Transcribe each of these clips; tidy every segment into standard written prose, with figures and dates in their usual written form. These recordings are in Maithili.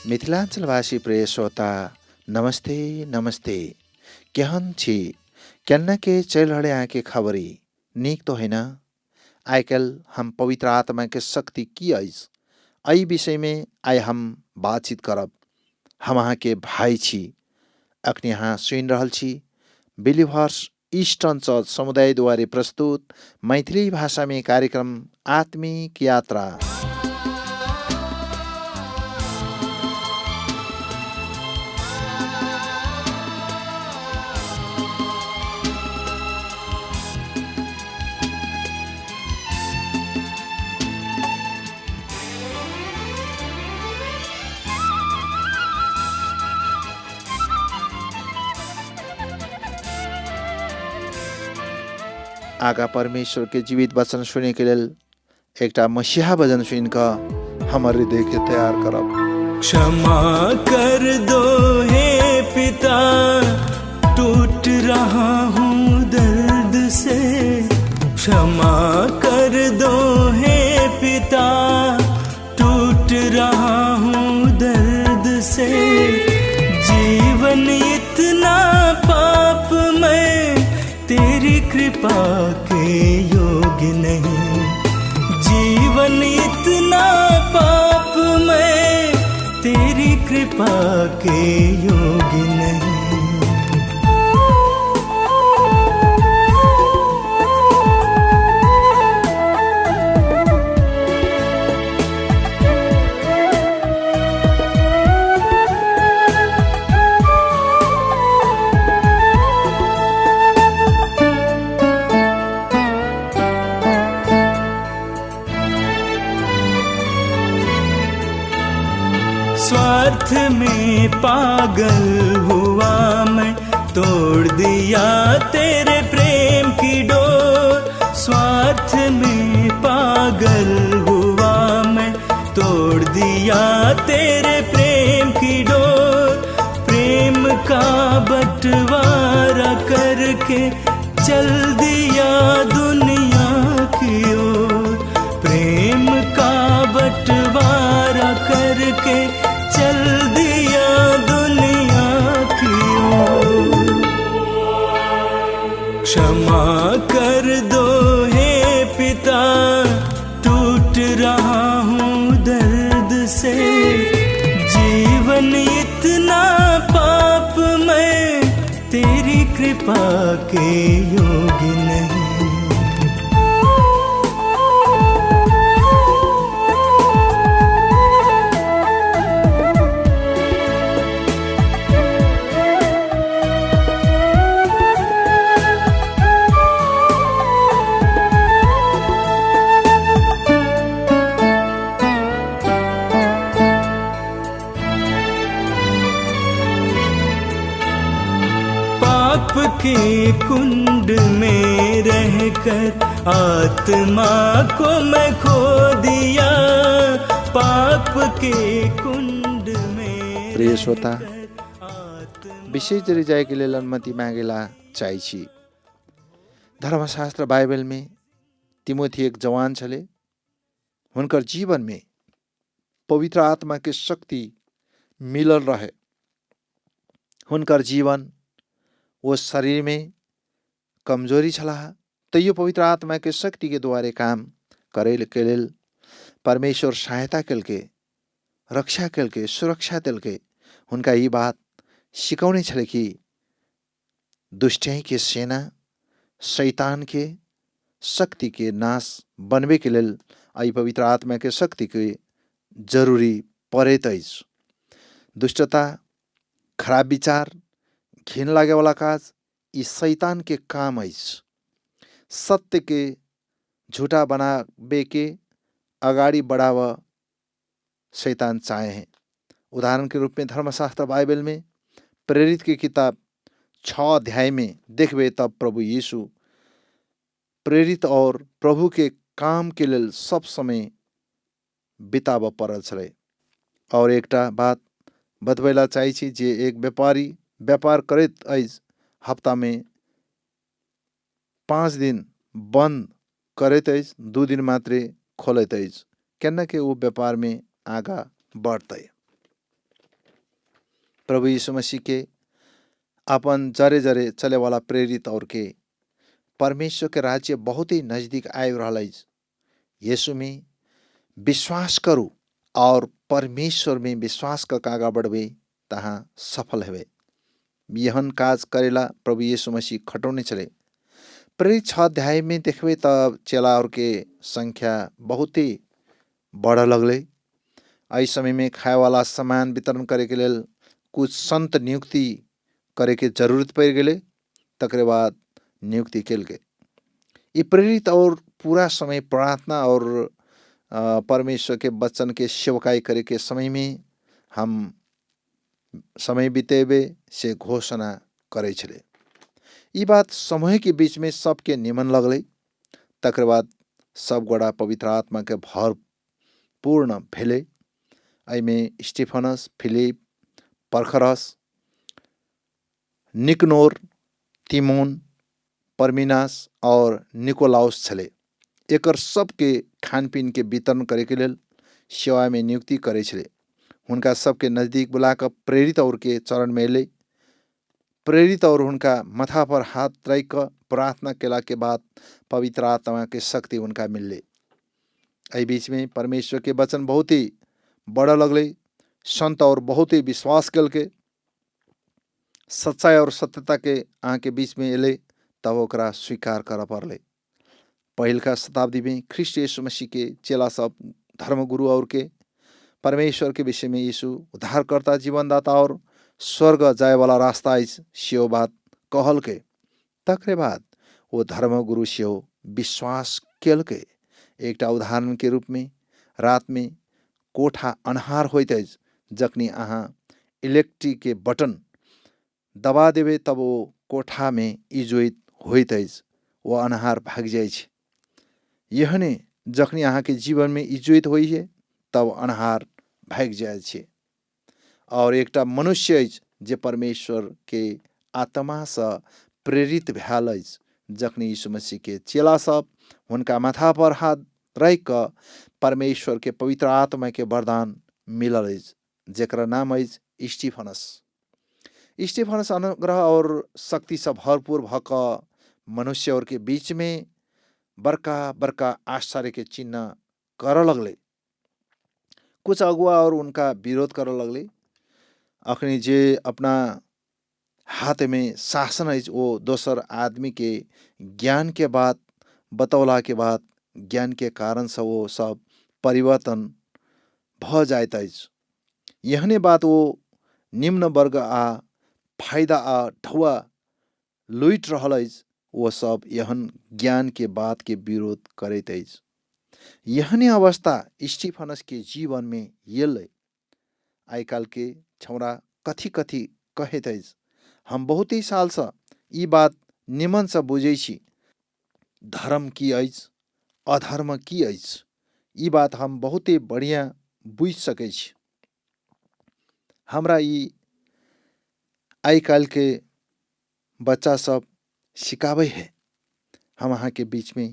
मिथिलाञ्चलवासी प्रिय श्रोता, नमस्ते नमस्ते। केहन छी? केना के चलि रहल अहाँके खबरी? नीक तो है ना? आइ काल्हि हम पवित्र आत्माके शक्ति की अछि, एहि विषयमे आइ हम बातचीत करब। हम अहाँके भाइ छी। अखनी अहाँ सुनि रहल छी बिलिभर्स ईस्टर्न चर्च समुदायद्वारा प्रस्तुत मैथिली भाषामे कार्यक्रम आत्मिक यात्रा। आगा परमेश्वर के जीवित वचन सुने के लेल एकटा मसीहा भजन सुनि कऽ हमर हृदय के तैयार करब। क्षमा कर दो हे पिता, टूट रहा हूँ दर्द से। क्षमा कर दो हे पिता, टूट रहा हूँ दर्द से। जीवन इतना पाप में, तेरी कृपा के योग्य नहीं। जीवन इतना पाप में, तेरी कृपा के योग्य नहीं। स्वार्थ में पागल हुआ मैं, तोड़ दिया तेरे प्रेम की डोर। स्वार्थ में पागल हुआ मैं, तोड़ दिया तेरे प्रेम की डोर। प्रेम का बंटवारा करके चल दिया दुनिया की ओर। प्रेम का बंटवारा करके चल दिया दुनिया की ओर। क्षमा कर दो हे पिता, टूट रहा हूँ दर्द से। जीवन इतना पाप में, तेरी कृपा के योग्य नहीं। पाप के कुंड में रहकर आत्मा को मैं खो दिया। पाप के कुंड में प्रिय श्रोता, रहकर आत्मा विशेष गरी जायके लेल अनुमति मागेला चाहै छी। धर्मशास्त्र बाइबल में तिमोथी एक जवान छले। हुनकर जीवन में पवित्र आत्मा के शक्ति मिलल रहे। हुनकर जीवन वो शरीर में कमजोरी छलाह, तैयो पवित्र आत्मा के शक्ति के द्वारे काम करे के लेल परमेश्वर सहायता केलकै, रक्षा केलकै, सुरक्षा देलकै। हुनका ई बात सिखौने छलै कि दुष्टै के सेना, शैतान के शक्ति के नाश बनबे के लेल एहि पवित्र आत्मा के शक्ति के जरूरी पड़ैत अछि। दुष्टता, खराब विचार, घिन लागेवाला काज ई शैतान के काम अछि। सत्य के झूठा बनाबे के अगाडि बढ़ाव शैतान चाहे हैं। उदाहरण के रूप में धर्मशास्त्र बाइबल में प्रेरित के किताब 6 अध्याय में देखबे तब प्रभु यीशु प्रेरित और प्रभु के काम के लेल सब समय बिताब पड़ल छलै। और एकटा बात बतबैला चाहै छी जे एक व्यापारी व्यापार करैत अछि, हप्तामे 5 दिन बन्द करैत अछि, 2 दिन मात्रै खोलैत अछि, केना के ओ व्यापारमे आगाँ बढ़तै। प्रभु यीशु मसीह के अपन जरे जरे चलेवाला प्रेरित और के परमेश्वर के राज्य बहुत ही नजदीक आबि रहल अछि। यीशु में विश्वास करू और परमेश्वर में विश्वास कऽ के आगाँ बढ़बै तऽ अहाँ सफल हेबै। एहन काज करेला प्रभु यीशु मसीह खटौने छलै। प्रेरित 6 अध्याय में देखबै तऽ चेला और के संख्या बहुत ही बढ़ऽ लगलै। एहि समय में खायवाला सामान वितरण करैके लेल कुछ संत नियुक्ति करैके जरूरत पड़ि गेलै। तकरे बाद नियुक्ति केलकै। ई प्रेरित और पूरा समय प्रार्थना और परमेश्वर के वचन के सेवकाई करे के समय में हम समय बितेबे से घोषणा करै छलै। ई बात समूह के बीच में सबके निमन लगलै। तकर बाद सब गोटा पवित्र आत्मा के भरपूर्ण भेलै। एहिमे स्टीफनस, फिलिप, परखरस, निकनोर, तिमोन, परमिनास और निकोलाउस छलै। एकर सबके खानपीन के वितरण करैके लेल सेवामे नियुक्ति करै छलै। हुनका सबके नजदीक बुला कऽ प्रेरित और के चरण में एलै। प्रेरित और हुनका माथा पर हाथ राखि कऽ प्रार्थना केला के बाद पवित्र आत्मा के शक्ति हुनका मिललै। एहि बीच में परमेश्वर के वचन बहुत ही बढ़ऽ लगलै। संत और बहुत ही विश्वास केलकै। सच्चाइ और सत्यता के अहाँके बीच में एलै तब ओकरा स्वीकार करऽ पड़लै। पहिलका शताब्दी में ख्रिस्ट यीशु मसीह के चेला सब धर्मगुरु और के परमेश्वर के विषय में यीशु उद्धारकर्ता, जीवनदाता और स्वर्ग जायवाला रास्ता अछि सेहो बात कहलकै। तकरे बाद ओ धर्मगुरु सेहो विश्वास केलकै। एकटा उदाहरण के रूप में रात में कोठा अन्हार होइत अछि, जखनी अहाँ इलेक्ट्रिक के बटन दबा देबै तब ओ कोठामे इजोइत होइत अछि, ओ अन्हार भागि जाइ छै। एहने जखनी अहाँके जीवनमे इजोइत होइ छै तब अन्हार भागि जाइ छै। और एकटा मनुष्य अछि जे परमेश्वर के आत्मासँ प्रेरित भेल अछि। जखनी यीशु मसीह के चेला सब हुनका माथा पर हाथ राखि कऽ परमेश्वर के पवित्र आत्मा के वरदान मिलल अछि, जकरा नाम अछि स्टीफनस। स्टीफनस अनुग्रह और शक्तिसँ भरपूर भऽ कऽ मनुष्य और के बीच में बड़का बड़का आश्चर्य के चिन्ह करऽ लगलै। कुछ अगुआ और उनका विरोध करऽ लगलै। अखनी जे अपना हाथमे शासन अछि ओ दोसर आदमीके ज्ञानके बात बतौलाके बाद ज्ञानके कारणसँ ओ सब परिवर्तन भऽ जाइत अछि। एहने बात ओ निम्न वर्ग आ फायदा आ ढौआ लुटि रहल अछि, ओ सब एहन ज्ञानके बातके विरोध करैत अछि। एहने अवस्था स्टीफनसके जीवनमे एलै। आइ काल्हिके छौड़ा कथी कथी कहैत अछि। हम बहुत ही सालसँ ई बात निमनसँ बुझै छी। धर्म की अछि, अधर्म की अछि, ई बात हम बहुते बढ़िआँ बुझि सकै छी। हमरा ई आइ काल्हिके बच्चा सब सिखाबै है। हम अहाँके बीचमे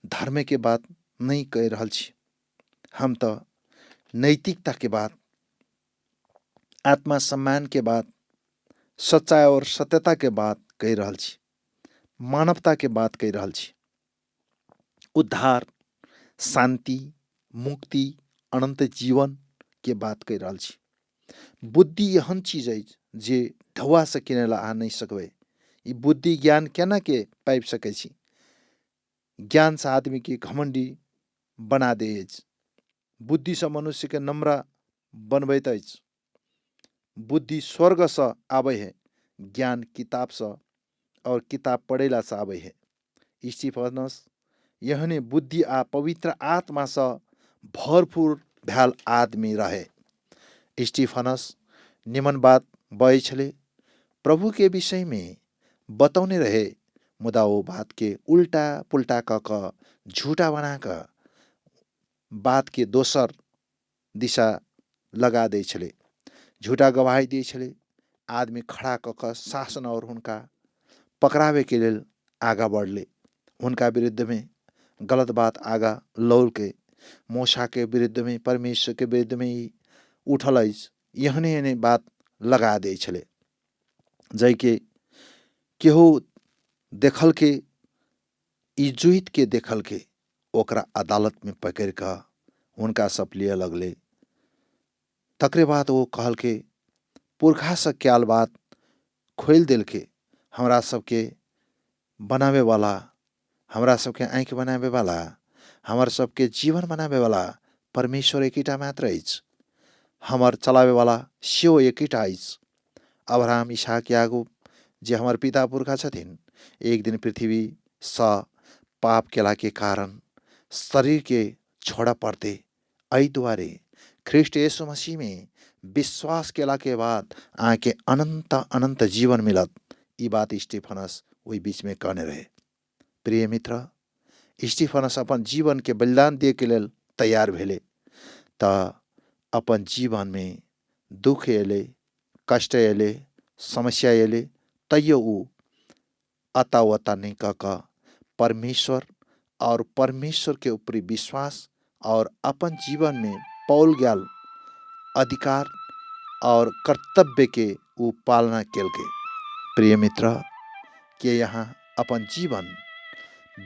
धर्मके बात नहि कहि रहल छी, हम तऽ नैतिकताके बात, आत्मा सम्मानके बात, सच्चाइ और सत्यताके बात कहि रहल छी, मानवताके बात कहि रहल छी। उद्धार, शान्ति, मुक्ति, अनन्त जीवनके बात कहि रहल छी। बुद्धि एहन चीज अछि जे ढौआसँ किनै लए अहाँ नहि सकबै। ई बुद्धि ज्ञान केना के पाबि सकै छी? ज्ञानसँ आदमीके घमण्डी बना दै अछि। बुद्धिसँ मनुष्यके नम्र बनबैत अछि। बुद्धि स्वर्गसँ आबै है, ज्ञान किताबसँ और किताब पढ़ेलासँ आबै है। स्टीफनस एहने बुद्धि आ पवित्र आत्मासँ भरपूर भेल आदमी रहे। स्टीफनस निमन बात बजै छलै, प्रभुके विषयमे बतौने रहे, मुदा ओ बातके उल्टा पुल्टा कऽ कऽ झूठा बना कऽ बातके दोसर दिशा लगा दै छलै, झूठा गवाही दै छलै। आदमी खड़ा कऽ कऽ शासन और हुनका पकड़ाबैके लेल आगाँ बढ़लै। हुनका विरुद्धमे गलत बात आगाँ लौलकै। मोशाके विरुद्धमे, परमेश्वरके विरुद्धमे ई उठल अछि, एहने एहने बात लगा दै छलै जाहिके केहू देखलकै ई जोतिके देखलकै ओकरा अदालतमे पकड़ि कऽ हुनका सब लिअ लगलै। तकरे बाद ओ कहलकै पुरखासँ कयल बात खोलि देलकै हमरा सबके बनाबैवला, हमरा सबके आँखि बनाबैवला, हमर सबके जीवन बनाबैवला परमेश्वर एकेटा मात्र अछि। हमर चलाबैवला सेहो एकेटा अछि। अब्राहम, इसहाक, याकूब जे हमर पिता पुरखा छथिन, एक दिन पृथ्वीसँ पाप केलाके कारण शरीरके छोड़ऽ पड़तै। एहि दुआरे ख्रिस्ट यीशु मसीहमे विश्वास केलाके बाद अहाँके अनन्त अनन्त जीवन मिलत। ई बात स्टीफनस ओहि बीचमे कहने रहै। प्रिय मित्र, स्टीफनस अपन जीवनके बलिदान दिएके लेल तैयार भेलै तऽ अपन जीवनमे दुःख एलै, कष्ट एलै, समस्या एलै, तैयो ओ अता वता नहि कऽ कऽ परमेश्वर आओर परमेश्वरके ऊपरी विश्वास आओर अपन जीवनमे पाओल गेल अधिकार आओर कर्तव्यके ओ पालना केलकै। प्रिय मित्र, के यहाँ अपन जीवन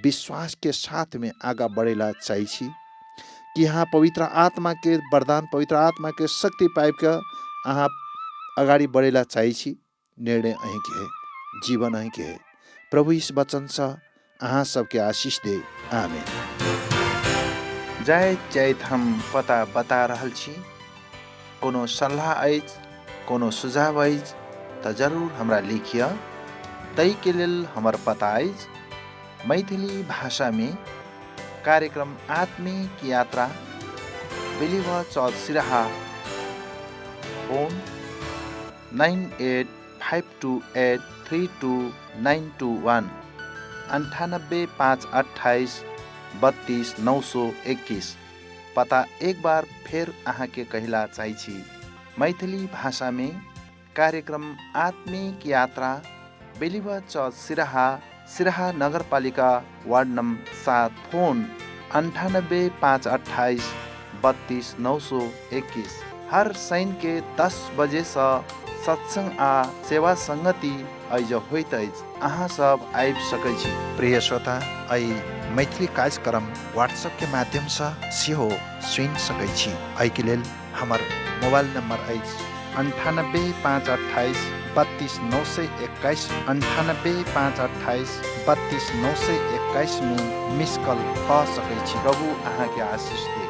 विश्वासके साथमे आगाँ बढ़ेला चाहै छी? कि अहाँ पवित्र आत्माके वरदान, पवित्र आत्माके शक्ति पाबि कऽ अहाँ अगाडि बढ़ेला चाहै छी? निर्णय अहीँके है, जीवन अहीँके है। प्रभु इस वचनसँ अहाँ सबके आशीष दे। आमेन। जाइत जाइत हम पता बता रहल छी। कोनो सल्लाह अछि, कोनो सुझाव अछि तऽ जरूर हमरा लिखिअ। ताहिके लेल हमर पता अछि मैथिली भाषामे कार्यक्रम आत्मिक यात्रा, believer church Siraha, phone 9852832921, 98 5 28 32 921। पता एक बार फेर अहाँके कहिला चाहै छी, मैथिली भाषामे कार्यक्रम आत्मिक यात्रा, बेलिवा चर्च सिराहा, सिराहा नगरपालिका वार्ड नम्बर 7, फोन 98 5 28 32 921। हर शनिके 10 बजेसँ सत्सङ्ग आ सेवा सङ्गति एहिज होइत अछि, अहाँ सब आबि सकै छी। प्रिय श्रोता, एहि मैथिली कार्यक्रम व्हाट्सएपके माध्यमसँ सेहो सुनि सकै छी। एहिके लेल हमर मोबाइल नम्बर अछि 98 5 28 32 921, 98 5 28 32 921 मे मिस कॉल कऽ सकै छी। प्रभु अहाँके आशीष दे।